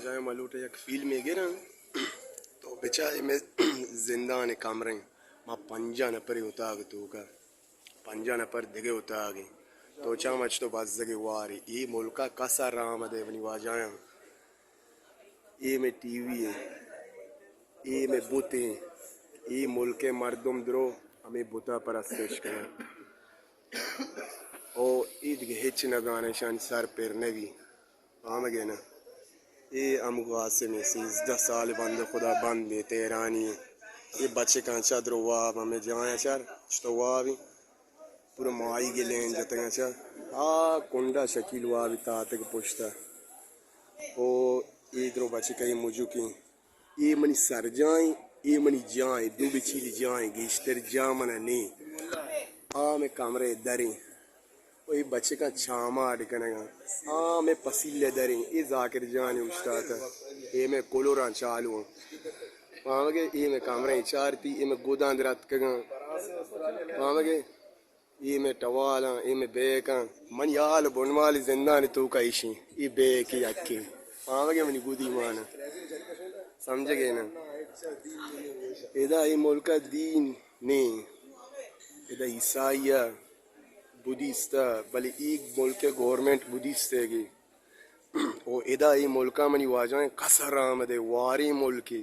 جائیں ما لوٹیں یک فیلمے گراں، تو بچار اے مئے زندان کمرہ ایں، ما پنجاہ نفرے اتاگ توکا، پنجاہ نفر دگہ اتاگیں، تو چا ما چتو بزگے وارے، اے ملکا کسا رام دے منی واجہاں، اے مئے ٹی وی ایں، اے مئے بت ایں، اے ملک مردم درو ہمے بتا پرستش کنن۔ او اے دگہ ہچ نہ زانن، اشانی سر پر نہ بی۔ فہمگے نا؟ اے ہم قاسم ایں، سیزدہ سال بند خدا بند ایں، تہرانی ایں۔ اے بچکاں چا درو واب ہمے جایا چر، چتو واب ایں۔ پورا ماہیگے لین جتگاں چا۔ آ کنڈا شکیل واب ایں تاتک پشتا۔ او اے درو بچکے مجوکیں۔ اے منی سرجاہ ایں، اے منی جاہ ایں، دو بچیل جاہ ایں، گیشتر جاہ منا نیں۔ آ مئے کمرہ در ایں۔ او اے بچکاں چاماڈ کنگاں۔ آ مئے پسیلہ در ایں، اے ذاکر جان اوشتاتہ۔ اے مئے کلوراں چالو ایں۔ فہمگے، اے مئے کمرہ ایں چارتی، اے مئے گداں در اتکگاں۔ فہمگے؟ اے مئے ٹوالاں، اے مئے بیکاں، منی حال بنمالی زندان توکا ایشیں، اے بیک یکے۔ فہمگے منی گدی مانا۔ سمجھگے نا؟ ادا اے ملکا دین نیں۔ ادا عیسائی ء، بدیست ء، بلے اے ملک ء گورنمنٹ بدیست ء گے۔ او ادا اے ملکا منی واجہاں کسر آمدے واریں ملکے۔